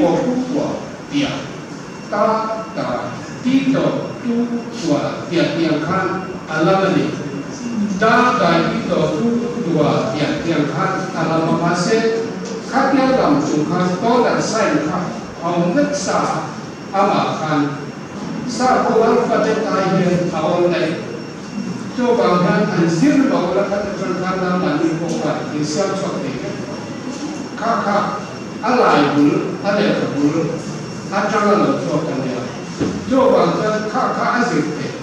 po pu kua tia ta ta ti to tu kua tia tiang khan a lam a ni. Ta dai ti to tu dua tia tiang khan a lam a mahse khatia lam chung khan dollar sign kha a awm vek sa a, amah khan sa pawh alphabet ai hian a awl daih. Chuvang hian an zir lo la khat atang khan nangmahni pawh khan in siam chhuak thei vek tawh. Kha kha a lai bul, a lehkha bul atanga lo chhuak a nia. Chuvang chuan kha kha a zir theih.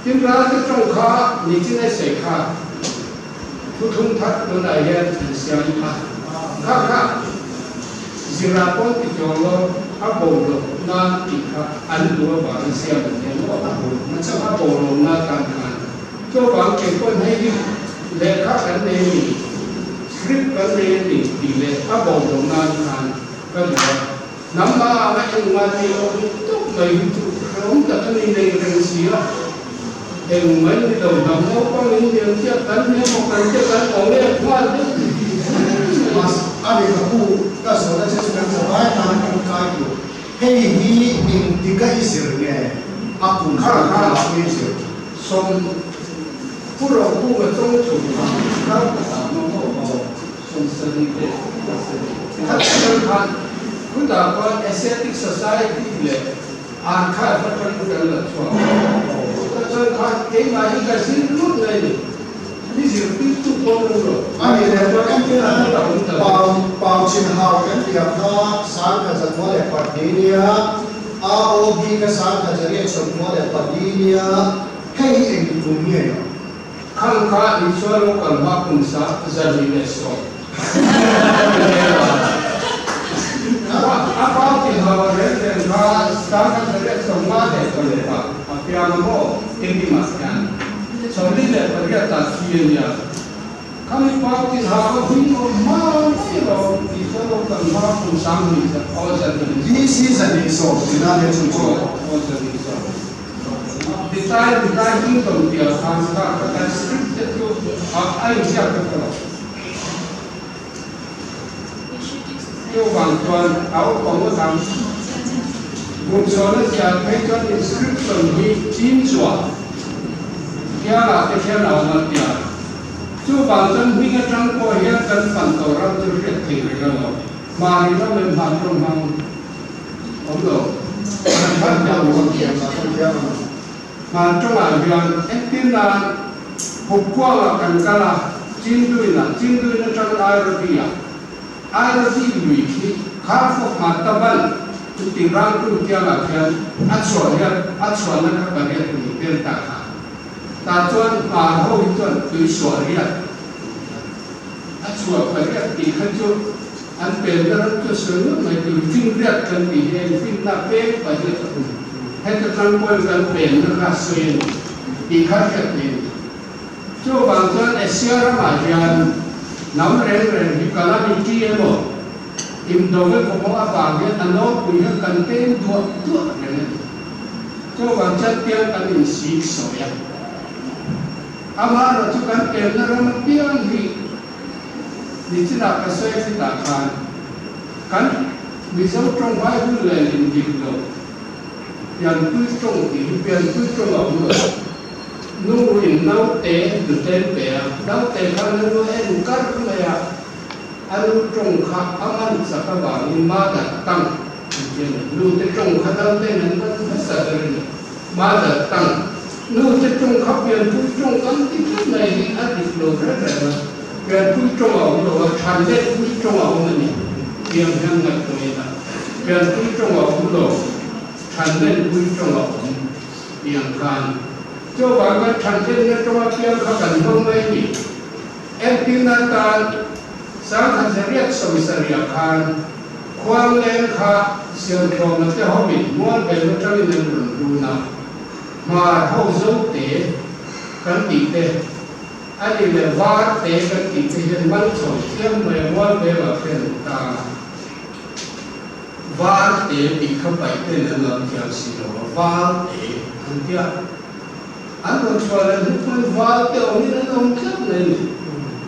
Tin ralte tawng kha nichin a sawi kha thuthlung thar tunah hian an siam a. Kha kha zira pawn ti tawng lo a bo loh nan tih kha an duh avangin siam an nia maw? A bo lo na tan khan. Chuvang kei pawn hei hi lehkha kan nei a ni, script kan nei a ni tih leh a bo lo nan khan ka duh a. Hnam a anga engmah tih loh hi tawp mai hi chu hrehawm tak a ni nei reng si a. Engmah ni lo hnam naupang in lian chiah kan ni emaw kan che kan awm em nghal deuh tih hi Mas a lehkhabu ka zawhna che chu kan zavai tan kan kai tur. Hei hi engtik a i zir nge a kum Kha kha kha ah i zir? Sawm pu ro pu ka tawng thu kha kar khat ah maw maw maw 27 leh pasarih khat atang khan khutah khuan Asiatic Society leh Archive atangin kan la chhuak a. Khutah chuan khan keimah hi ka zir lut mai a ni. Mi zirtirtu pawh an awm lo. A nih leh chuan Engtin an la awm ta lo. Pau Pau Chin Hau kan tih ang kha 1962 nia AOB ka 1982 nia hei hi engti kum nge ni ang? Khang kha Isua lo kal hma kum sa 210 a pau ti hau a rel reng kha 1956 a piang a maw Timima hian 48 ah thi a nia. Khami pau ti hau a hming awm hma mai lo Isua lo kal hma kum 20 aw 210. BC 210 tina nia chu chu. Aw 210. Titlai titlai kingdom tia khan kha ka kan script te chu a inziak vek a lo. Chuvang chuan a upa ngawt ang. Bumchhuahna ziah phei chuan inscription hi chin chhuah hialah te hian a awm a tia. Chuvang chuan hming atang pawh hian kan fan tawh ram chu hriat thei reng a lo. Mahni ram leh hman rawng hmang. Awm lo. Hman tawngah hian engtin nan Hupkuangah kan kal a, Chinduinah, Chinduin atangin Airodi-ah, Airodi lui khi Kharfawk hma Taban ti Rangkun kiangah khian a chhuah hian a chhuahna kha pariat ni tel ta kha. Tah chuan hmar ho hi chuan tui suah riat a chhuah pariat tih kha chu An penna ram chu sawi ngawt mai tur finriat kan tih hi eng finna pek pariat a awm. Heta tlangpawn kan penna kha sawi a ni tih kha hriat theih a ni. Chuvang chuan Asia ramah hian hnam reng reng hi calamity emaw indo emaw pawh avang hian a nawlpui hian kan peng duah duah reng a ni. Chuvang chuan piang kan insik sawi a. Amaherawhchu kan penna ram apiang hi Nichinah ka sawi chutah khan kan Mizo tawng Bible len in dik lo, pianpui tawng tih hi pianpui tawng a awm lo. Nu in naute hnute pe a, naute khan a nu en kar mai a, a nu tawng kha a man chak avangin mother tongue an ti a ni. Nute tawng kha naute in an man hmasa ber a ni. Mother tongue, nute tawng kha pianpui tawng kan ti tlat mai hi a dik lo reng reng a. Pianpui tawng a awm lo a, than letpui tawng a awm a ni. Tiang hian ngaihtuah ila, pianpui tawng a awm lo, than lenpui tawng a awm tiang khan. Chuvang kan than lenna tawng apiang kha kan hmang mai a ni. Entirna atan 1827 khan Khuangleng kha Siamthlawna te hoin Mualbel atangin an rawn run a, Hmar ho Zote kan tih te, A ni leh var te kan tih te hian man chho chiam mai a mual vengah khian an tang a, var te tih kha paih ten an lam thiam si lo a, val te an ti a, an rawn chhuah leh hnu pawhin val te awmin an awm tlat mai a ni,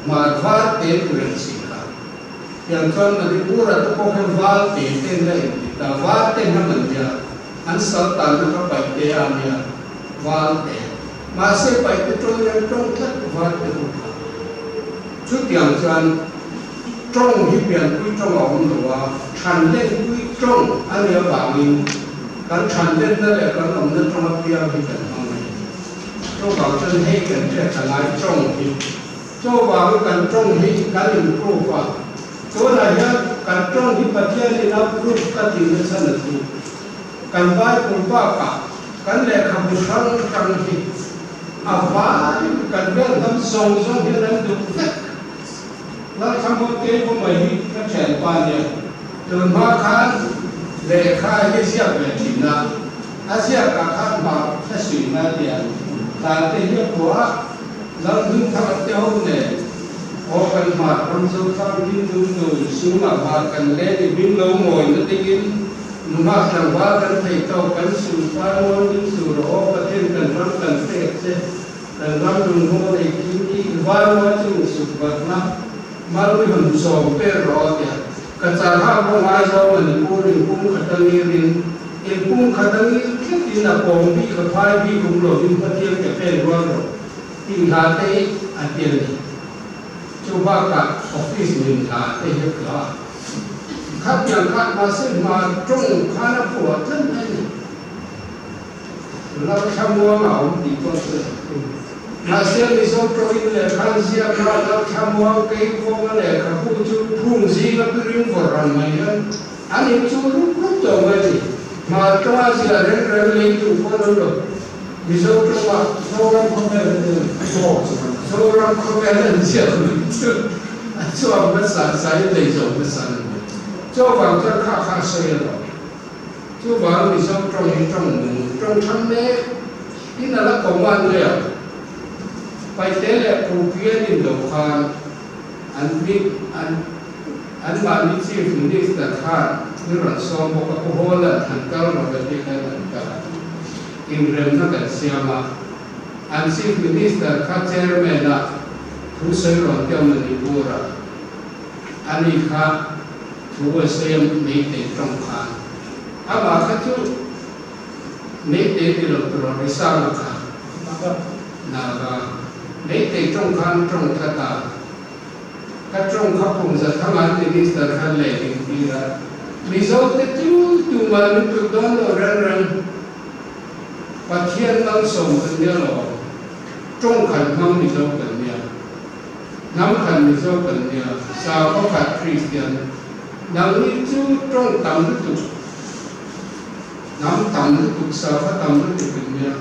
hmar var te tur an si kha. Tiang chuan Manipur-ah te pawh hian val te ten la inti ta, val te hnam an nia, an sal tanna kha paih te a nia, val te. Mahse paih te tawng hian tawng tlat val te ho kha. Chutiang chuan tawng hi pianpui tawng a awm lo a, thanlenpui tawng a nih avangin kan thanlenna leh kan awmna tawng apiang hi kan hmang a ni. Chuvang chuan hei kan hriat a ngai tawng hi. Chuvangin kan tawng hi kan improve a, tunah hian kan tawng hi Pathianin a approve ka tih nachhan a chu kan Bible bakah kan lehkhabu hrang hrang hi a vaiin kan vel hnam zawng zawng hian an duh vek. Lalthamawt Keivawmai hi ka thianpa nia, tunhma khan lehkha hi ziak ve thin a, a ziakah khan hma ka suihna tia tlante hi a phuah a, Lalhmingthanga te ho nen aw kan hmar ram zo tlang ding dum dum sungah hmar kan len i hming lo ngawina dingin nunghak tlangval kan thei tawk kan su fai ngawn ding sur aw Pathian kan ram kan pek che kan ram lunghaw nei kim i i vai ngawi chu insuk batna malmi hawn sawm per rawh aw tia ka char hak pawh ngai zawng a ni pu rinpum khat a ngirin inpum khat a ngir tlatin a pawng bik a phai bik um lovin Pathian ke pen rual rawh tih hla te hi a ti a ni. Chu bakah office min hla te hi a tla a. Khatiang khan mahse hma tawng khan a phuah tlat mai a ni. Lalthlamuang a awm tih pawh chu a thung. Mahse Mizo tawngin lehkha an ziak a, Lalthlamuang Keivawng a lehkhabu chu phung zinga piring vawrh ang mai hian an inchuh rup rup tawh mai a ni. Hmar tawnga ziah reng reng lei duh pawh an awm lo. Mizo tawnga Zoram khawvel an ni. Zoram khawvel an ziak mai chu a chuang hmasa sa in lei zo hmasa an ni. Chuvang chuan kha kha a sawi alawm. Chuvang Mizo tawng hi tawng nung, tawng thang mek in a la command leh ang. Paite leh Kuki an indo khan an hming an an mahni Chief Minister khan min rawn sawm bawk a, Pu Hawla'n han kal rawh ka tih khan an kal a, inremna kan siam a, an Chief Minister kha Chairman a thu sawi rawn teuh Manipur a, ani kha Thu a siam Meitei tawng khan amah kha chu Meitei ni lo tur a Risanga kha Naga Meitei tawng khan tawng tlat a, ka tawng kha kum za thanga Minister khan leh ding tir a, Mizo te chu tumah min tluk dawn lo reng reng Pathian malsawm kan nia lo, tawng khan hmang Mizo kan nia. Hnam khat Mizo kan nia, sakhaw khat Kristian, nangni chu tawng tam lutuk, hnam tam lutuk, sakhaw tam lutuk in nia.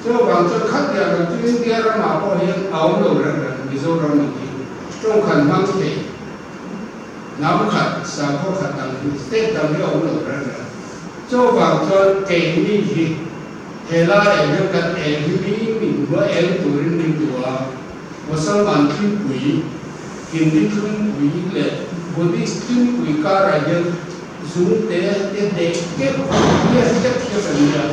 Chuvang chuan khatliah kan chu India ramah pawh hian a awm lo reng reng, Mizoram ang hi tawng khat hmang thei, hnam khat, sakhaw khat ang hi state dang hi a awm lo reng reng. Chuvang chuan keini hi helaiah hian kan eng hi mi min hua eng turin min duh a, Mosalman thilpui, Hindi thlungpui leh Buddhist thilpui karah hian zung te te hneh keuh hian hlek hi kan nia.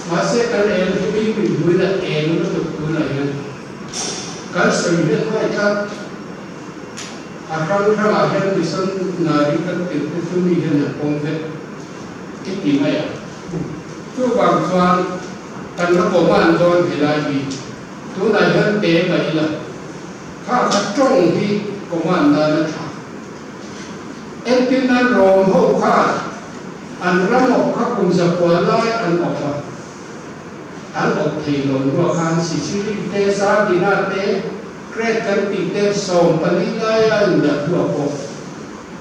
Mahse kan eng hi mi min hmuin a eng lutuk tunah hian kan sawi hian ngai tlat. A hrang hrangah hian missionary kan tirh te chu mi hian an pawm vek i ti mai ang. Chuvang chuan kan la command dawn helai hi. Tunah hian pe mai ila, kha kha tawng hi command dan a tha. Entir nan Rom ho khan an ram awp kha kum zakua lai an awp a, an awp thei lo hnuah khan Sicily te, Sardina te, Crete kan tih te 14 laia indah hnuah pawh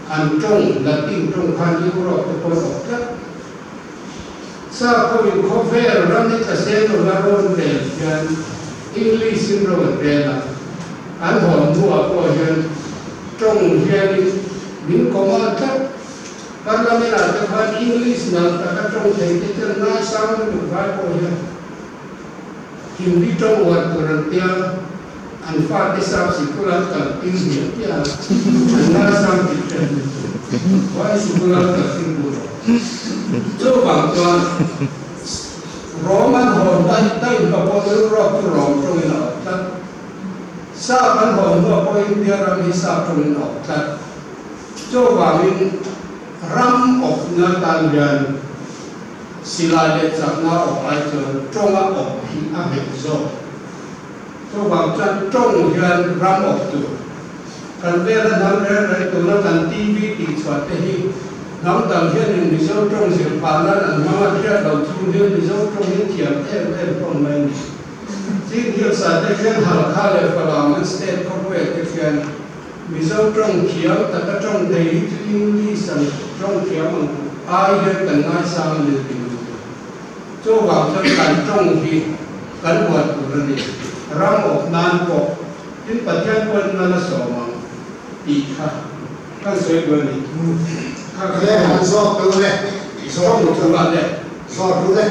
an tawng Latin tawng khan Europe te pawh an awp tlat. Sap ho in khawvel ram i tla zel lo la rawn rel hian English in rawn rel a, an hawn hnuah pawh hian tawng hianin min command tlat. Parliament ah te khan English nalh taka tawng thei te chuan ngaisang lutuk vai pawh hian Hindi tawng uar tur an tia, an fate sap sikul an kal tir hmiah hmiah a, an ngaisang tih hriat ni chu vai sikul an kal tir duh lo. Chuvang chuan Rom an hawn daih daih hnuah pawh Europe chu Rom tawngin a awp tlat. Sap an hawn hnuah pawh India ram hi sap tawngin a awp tlat. Chuvangin ram awpna tan hian silai leh chakna awp ai chuan tawnga awp hi a nghet zawk. Chuvang chuan tawng hian ram awp tur kan vela hnam reng reng tuna kan TV tih chhuah te hi hnam dang hianin Mizo tawng zir phah nan an hmang a hriat loh chung hian Mizo tawng hi thiam em em hlawm mai a ni. Chin Hills ah te khian Halkha leh Falam an state khawpuiah te khian Mizo tawng thiam taka tawng thei hi chu English ang tawng thiam ang ai hian kan ngaisang a ni tih duh tur. Chuvang chuan kan tawng hi kan huat tur a ni. Ram awp nan pawh tin Pathian pawhin mal a sawm ang tih kha kan sawi duh a ni. Kha ka He han zawt duh le. Tawng chungah le. Zawt duh le.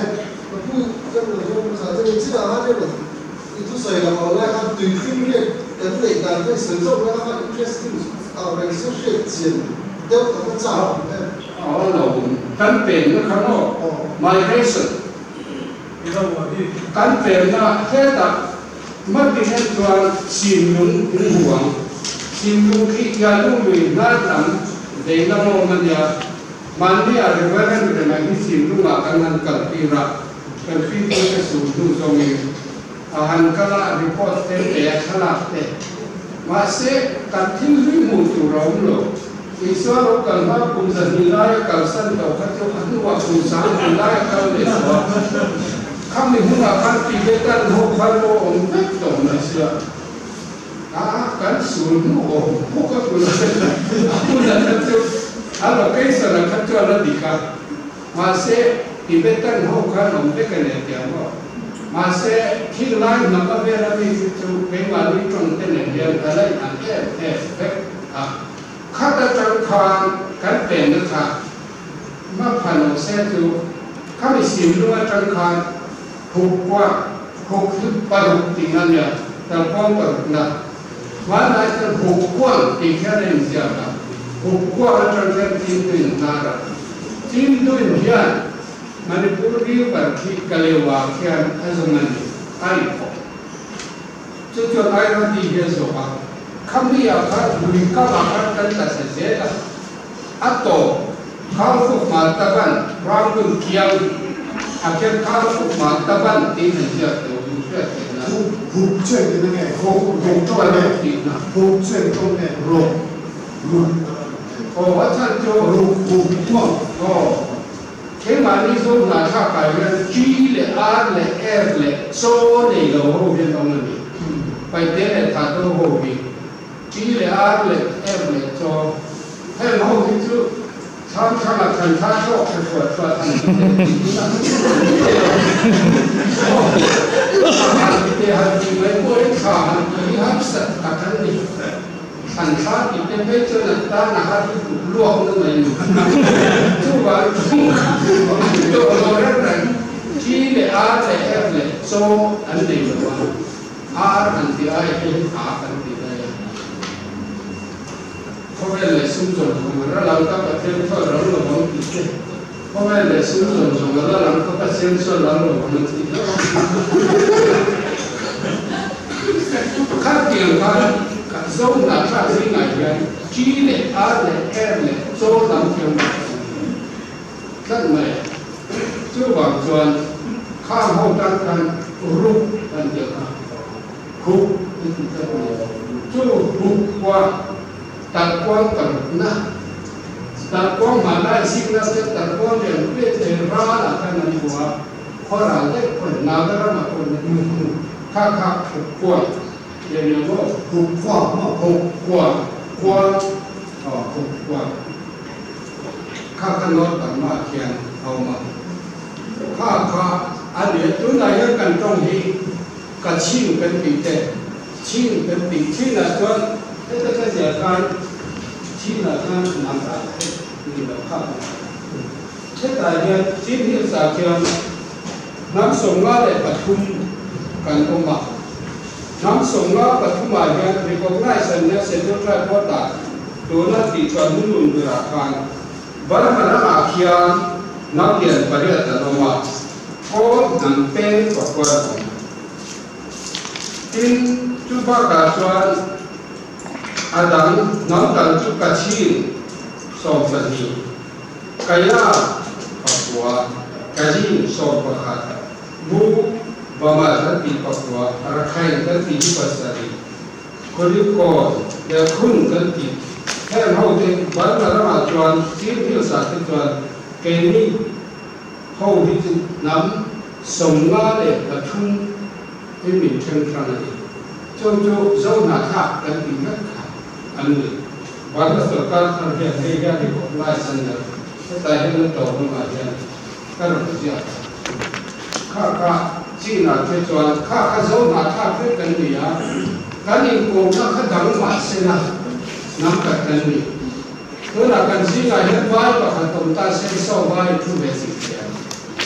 Ka pu kan lo zawt hmasa che ni chinah khan emaw i thusawi lo ang lai khan tui hring riat kan neih dan kha i sawi zawk lai kha interesting ang reng se hriat chian deuh ka va chak ang em. Aw lo kan penna kha maw migration kan penna hetah hmabik en chuan Simlung in hmu ang Simlung khi Yalu lui hnar lam vei lam a awm a nia. Mahni a Reverend Rema hi Simlungah kan han kaltir a, kan fimkhur te sur hnu zawngin a han kal a, report te pe a, thlalak te. Mahse, kan thil hlui hmuh tur a awm lo. Isua lo kal hma kum 200 lai a kalsan tawh kha chu a hnuah kum 10,000 lai a kal leh tawh a. Khami hunah khan Tibetan ho khan pawh awm vek tawh mai sia. A kan sul hnu awm bawk a tuna a hmun a kha chu a location a kha chuan a dik a mahse Tibetan ho khan awm vek a ni a ti ang aw mahse thil lai hnam a vel a mi hi chu keimahni tawng te nen hian a la inang em em vek a khat atang khan kan penna kha hmaphan awm se chu khami simlung atang khan Huk kuah, huk hi paruk tih a nia, kalkawng parukna. Hmanlai chuan huk kuang tih hian a inziak a, huk kuang atang hian Chintuin a hnar a. Chintuin hian Manipur River khi Kalewa khian a zawng a ni, a inkhawp. Chu chuan Airati hi a zawh a, khami-ah khan lui kamah khan kan tla thla zel a, a tawp. Khangfuk Maltaban Rangoon kiang a khian Khangfuk Maltaban tiin an ziak tawh duh hriat theih nan. Huk huk chuan tina nge? Huk huk chuan tina. Huk chuan tawng nge? Ruk ruk. Aw a chhan chu. Ruk huk tawng. Aw keimahni zo hna thlak ah hian G leh R leh F leh chaw nei lo ho hian awm a ni. Paite leh Thato ho hi. T leh R leh F leh chaw heng ho hi chu thlang thlangah than thla thlawk tha thuah thuah an ti teh tih hi a han ti teh han tih mai pawhin thla han tih hi harsat tak an ni. Thlan thla tih te phei chuan an tan a har lutuk luak na mai ni. Chuvang chu tawh lo reng reng T leh R leh F leh chaw an nei lo a. Ar an ti ai hi a kan ti daih a. Khawvel leh sum zawng zawng a ral ang ka Pathian chuan ral lo ang tih te, khawvel leh sum zawng zawng a ral ang ka Pathian chuan ral lo ang a tih hlauh a. Khatiang khan ka zo hnah thlak zingah hian T leh R leh R leh chaw lam thiam lo ka awm tlat mai a. Chuvang chuan khang ho tan khan ruk an ti a, huk an ti tlat mai a. Chu huk kua talhkuang parukna, talhkuang hmanlai zikna te talhkuang lian pui te ralah khan an hmu a, khaw ral deuh pawhin Naga ramah pawh an hmu kha kha huk kua ti a nia maw? Huk kua maw? Huk kua, kuang, aw huk kua. Kha kha North Burma khian a awm a, kha kha a ni a, tunah hian kan tawng hi ka chhin kan tih te, chhin kan tih chinah chuan heta ka ziah khan chinah khan hnam ral te ni lo kha kan hre. Hetah hian Chin Hills ah khian hnam 53 kan awm a, hnam 53 ah hian recognize an nia Schedule Tribe Board ah Tuna tih chuan hmunlun berah khan Burma ramah khian hnam lian pariat an awm a, Kawl hnam peng pakua an awm. Tin, chu bakah chuan a dang hnam dang chu Kachin. Sawmpahnih, Kaya pakua, Kazin 11, Mu Bama kan tih pakua, Rakhine kan tih hi pasarih, Kulikawn leh Khun kan tih heng ho te Burma ramah chuan Chin Hills ah te chuan keini ho hi chu hnam 53 hi min then hrang a ni. Chu chu Zohnahthlak kan tih vek kha an ni. Burma sorkar thar hian hei hian recognize an lo, hetlai hian a tawp lamah hian ka rawn ziak a. Kha kha Chin-ah te chuan kha kha Zohnahthlak vek kan ni a, kan inkawmna kha dang mah sela hnam khat kan ni. Tunah kan zingah hian vai pakhat awm ta se saw vai thu ve tih thei ang.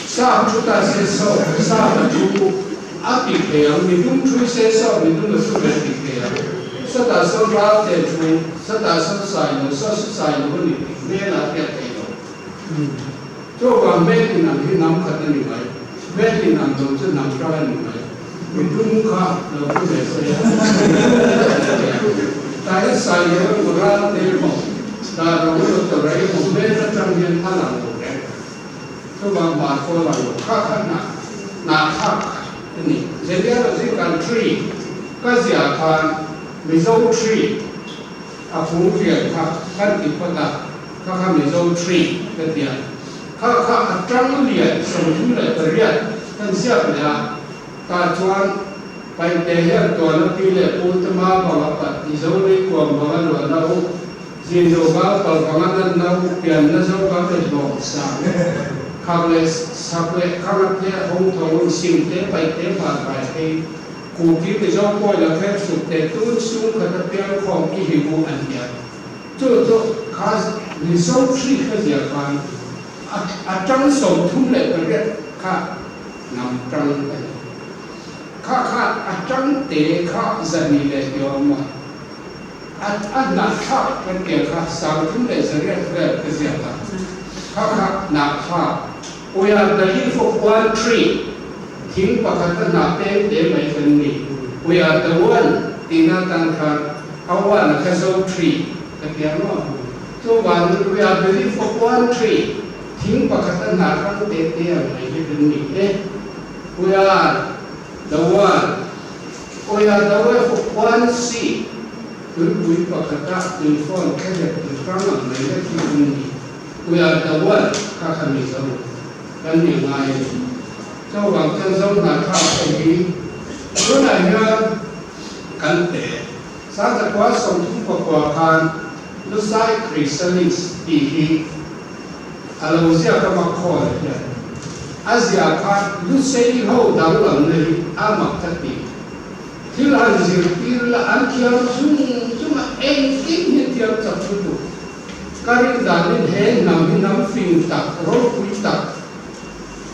Sap thu ta se saw sap a thu a tih thei ang, midum thu se saw midum a thu ve tih thei ang. Sawtah sawn ral te thu, sawtah sawn sai lo, saw su sai lo a ni tih hmel a hriat thei lo. Chuvang hmel inang hi hnam khat a ni mai, hmel inang lo chu hnam hrang a ni mai. Midum kha lo thu ve se a, midum a tih thei ang. Taia sai lo emaw ral te emaw, dar ro emaw tawrh emaw hmel atang hian a lang lo reng. Chuvang hmar pawh lang lo kha kha hnah hnah thlak a ni. Genealogical tree ka ziah khan Mizo tree a kung rian kha kan ti phawt a, kha kha Mizo tree ka ti a, kha kha a tang lian 38 kan ziak leh a, tah chuan Paihte hian tuana pi leh pu te ma banga pat Mizo lei kuam banga luah na u Zin zo val pal banga nan na u pian na zo val le hlawm sang khak leh sak leh khang a te hawng tho in sim te paih te hmar vai phei ku ki Mizo pawi la kher suk te tun sung khat a piang khawm i hi u an tia chu chu kha Mizo hri kha zia khan a a tang 38 kha nam tang a ni kha kha a tang te kha zani leh ti awm a. A a hnahthlak kan tia kha 3800 vel ka ziak a, kha kha hnahthlak. We are the leaf of one tree, thing pakhat a hnah peng te mai kan ni. We are the one tihna atan khan a one a kha zo tree ka tia maw? Chuvangin we are the leaf of one tree, thing pakhat a hnah hrang te te ang mai hi kan ni e. We are the one. Awia Dawia Fawkhuan si tuipui pakhata tuifawn thlahlep tui hrang ang mai vek hi an ni. Awia Dawan kha kha Mizo kan ni ngai a ni. Chuvang chuan Zo hnahthlak te hi tunah hian kan pe. 1939 khan Lusai Chrysalis tih hi a lo ziak a mak khawl hian a ziah khan Lusei ho danglamna hi a mak ka ti. Thil han zirtir la an thiam chung chung a, engkim hi thiam chak lutuk. Ka rin danin he hnam hi hnam fing tak, ropui tak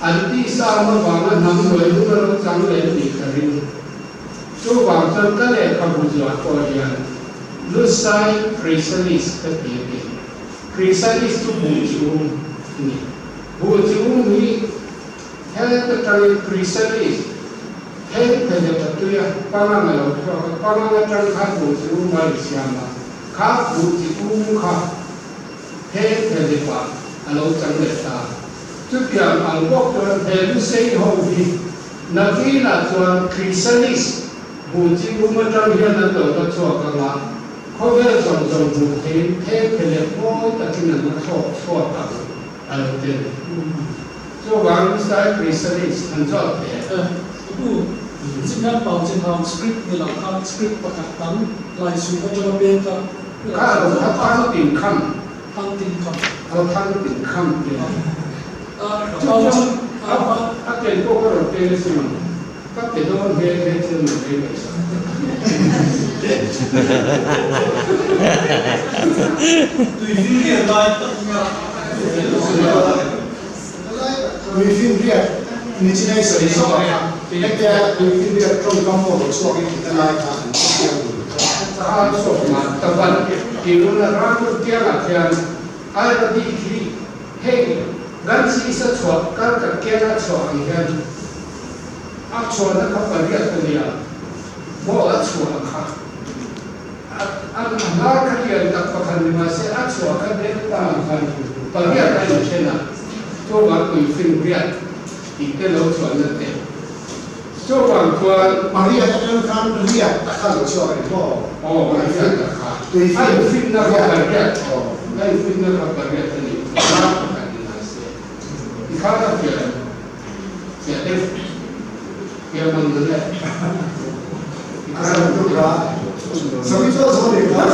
an tisa am avanga hnam luai lung a lo chang leh tih ka ring. Chuvang chuan ka lehkhabu zuah pawh hian Lusai Chrysalis ka ti a ni. Chrysalis chu buh chi um a ni. Buh chi um hi het atangin Chrysalis pheng phelep a tui a, pangang a lo chhuak a, pangang atang khan buh chi um a insiam a, kha buh chi um kha pheng phelep ah a lo chang leh ta. Chutiang ang bawk chuan he Lusei ho hi Nakinah chuan Chrysalis buh chi um atang hian an lo la chhuak ang a, khawvel zawng zawng hmuh theiin pheng phe leh mawi takin an la thlawk chhuak ang a lo ti a ni. Chuvang Sai Chrysalis an zawt teh. Pu, Zinghan Pau Chinhang script ni lo kha script pakhat dang Laisum atanga peng kha. Kha lo kha thang tin kham. Thang tin kham. Lo thang tin kham te. Chu chu a ken pawh ka rawn peng asin ang, ka pe dawn nghe nghe chu min rei mai sak. Tuifinriat nichinai sawi zawk a kha, hetia tuifinriat tawngkam pawh lo chhuak in heta lai kha an hre chiang tur kha. Kha chhuak mah ta van tiruna ram tiangah khian Airadi khi Hei, kan sisa chhuah kar kan kena chhuah ang hian a chhuahna kha pariat a nia, maw a chhuah kha a a hnar kha lian tak pakhat ni mah se a chhuah kha delta ang khan pariat a inthen a, chuvang tuifinriat tih te lo chhuahna te. Chuvang chuan. Pariat atang khan riat a kha lo chhuak a ni maw? Aw, pariat a kha. A infinna kha pariat. A infinna kha pariat a ni. Hnar pakhat ni mah se. I khan a fiah em? Fiah deuh. Fiah mang lo le. I khan a fiah. Sawi tawh zawk ni kha.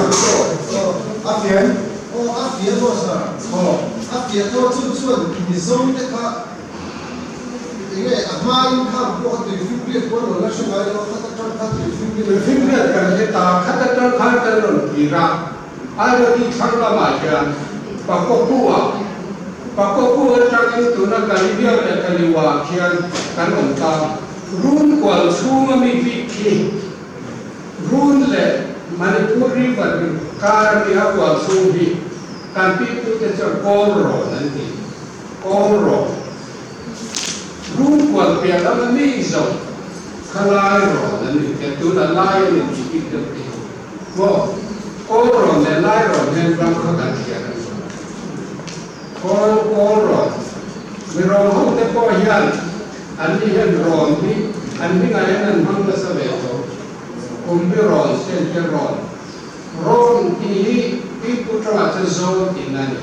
A fiah em? Aw, a fiah maw sir? Aw. A fiah tawh chu chuan Mizo te kha Enge a hma in khang pawh a tui fimriat pawh an rawn la hre ngai lo, khat atang khan tui fimriat. Tui fimriat kan hre ta, khat atang khan kan rawn kir a, Airoti thlang lamah hian Pakopu-ah, Pakopu atangin tuna Kalibiau leh Kaliwa-ah khian kan awm ta, Run kual chhunga mi bik khi Run leh Manipur River kar ami a kual chhung hi kan pipute chuan Kawl rawn an ti. Kawl rawh. Rum kual piah lama mi zawh kha lai rawn an ni te, tunah lai a ni tih bik deuh te hi maw? Kawl rawn leh lai rawn hian ram kha kan hriat a ni. Kawl kawl rawn mi rawn ho te pawh hian an ni hian rawn hi an hmingah hian an hmang nasa ve tho. Kum hi rawn sen te rawn rawn tih hi pipu tangah chuan zawn tihna a ni.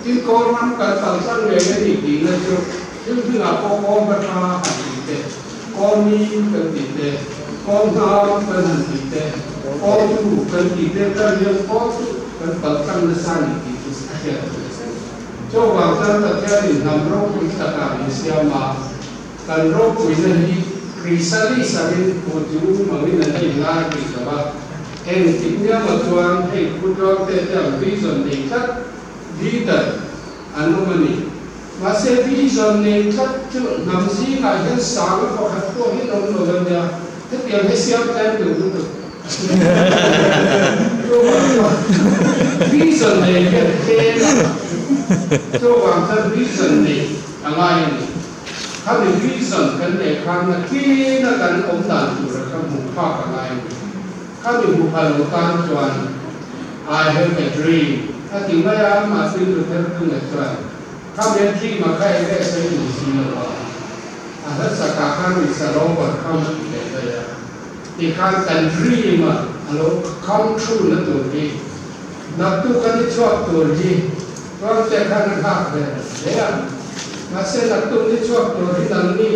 Tin, kawl ram kan kal tlang ngei a ni tihna chu thil hmingah pawh kawl hma tha han tih te, kawl mi kan tih te, kawl hnam kan han tih te, kawl tu kan tih te tan hian kawl chu kan kal tlang nasa a ni tih chu a hriat theih a ni. Chuvang chuan Pathianin hnam ropui takah min siam a, kan ropuina hi Chrysalis angin phuti u mangin an la inlar rih lo a, Engtik nia maw chuan hei Pu Tluangte te ang vision nei tlat leader an awm a ni. Mahse vision nei tlat chu hnam zingah hian sanga pakhat pawh hi an awm lo a nia, hetiang hi siam tlem duh lutuk. Chuvang chuan vision nei hian tlem a, chuvang chuan vision nei a ngai a ni. Khami vision kan neih khan nakin a kan awm dan tura kha hmuh phak a ngai a ni. Khami hmu pha lo tan chuan I have a dream a ti mai a, Martin Luther King-a chuan khami a dream a kha eng nge sawi ni si lo a, a hlasakah khan mi sarovar kham a ti leh daih a, tikhan kan dream a a lo come true na tur hi naktuk a ni chhuak tur hi Tuangte khan a nghak ve hle a, mahse naktuk ni chhuak tur hi nangni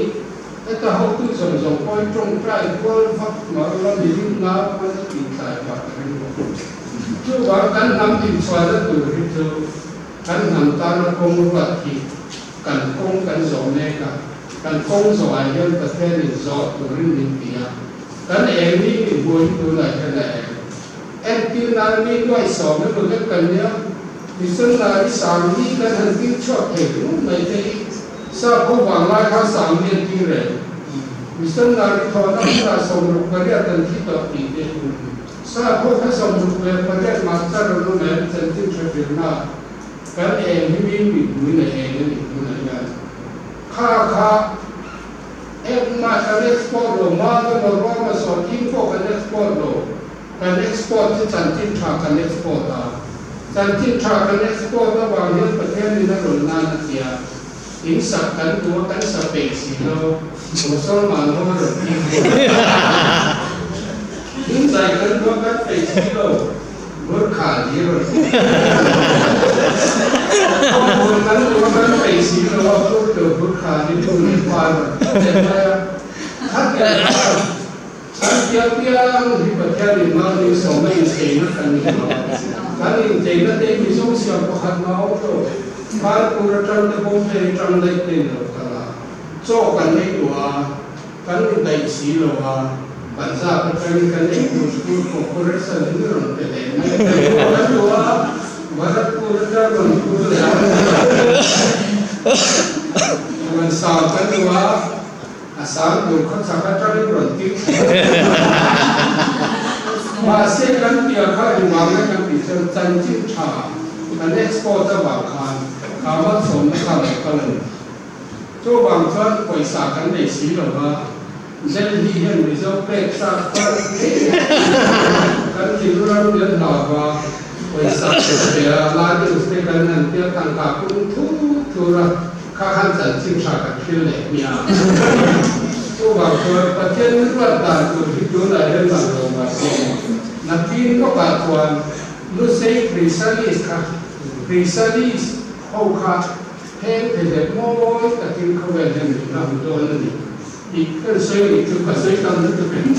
Heta hotu zawng zawng pawhin tawngtai kual vak mar la milim nau pawn a tih tlai vak a ring bawk. Chuvang kan hnam inchhuahna tur hi chu kan hnam tana kawng ruat hi kan kawng kan zawh mek a, kan kawng zawhah hian Pathianin zawh turin min ti a, kan eng ni min hmuh hi tunah hian a eng. Entir nan mi nuaihsawm emaw vek kan nia, missionary sang hi kan han tir chhuak thei ringawt mai te hi Sap ho vang lai khan sang mi an ti reng. Missionary thawhna hmunah 68 an thi tawh tih te Sap ho kha 68 master an awm em chanchin tha tirna kan eng hi mi mipui na eng a nih tunah hian kha kha engmah kan export lo mal emaw ruama sawhthing pawh kan export lo. Kan export chu chanchin tha kan export a, chanchin tha kan export avang hian Pathianin a rawn nan a ti a, in sak kan duh a, kan sa peih si lo, Mosolman ho a rawn ti a, in zai kan duh a, kan peih si lo, Gurkha li a rawn ti a, khawhmun kan duh a, kan peih si lo a, Purto Gurkha li nu leh pa a rawn ti leh mai a, khatiang khan. Kan piang piang hi Pathian in mahni sawmna incheina kan ni lo. Kan incheina te hi Mizo siam pakhat mah awm lo. Manpur atang te Bombay atang daih te in lo kal a. Chaw kan ei duh a, kan indaih si lo a, Punjab atangin kan ei tur school corporation in rawn pe leh mai a. Kan duh kan duh a, Bharatpur atang rawn tur leh a. Rawn sang kan duh a. A sang tur khaw chak atangin rawn tir thin a. Mahse kan piah kha engvanga kan tih chuan chanchin tha kan export avang khan kha malsawmna kha lo kal a ni. Chuvang chuan pawisa kan nei si lo va, Delhi hian Mizo pek zat far ngei a. Kan thinram kan hlau va, pawisa kan pe a, lai news te kan han tia tangka pung thur thur a, kha khan chanchin tha kan hril leh hmiah a. Chuvang chuan Pathian ruat dan tur hi tunah hian lang lo mahse, nakin lawkah chuan Lusei Chrysalis kha Chrysalis ho kha heng phelep mawi takin khawvel hian min la hmu dawn a ni. Tih kan sawi nih chu ka sawi tam lutuk em?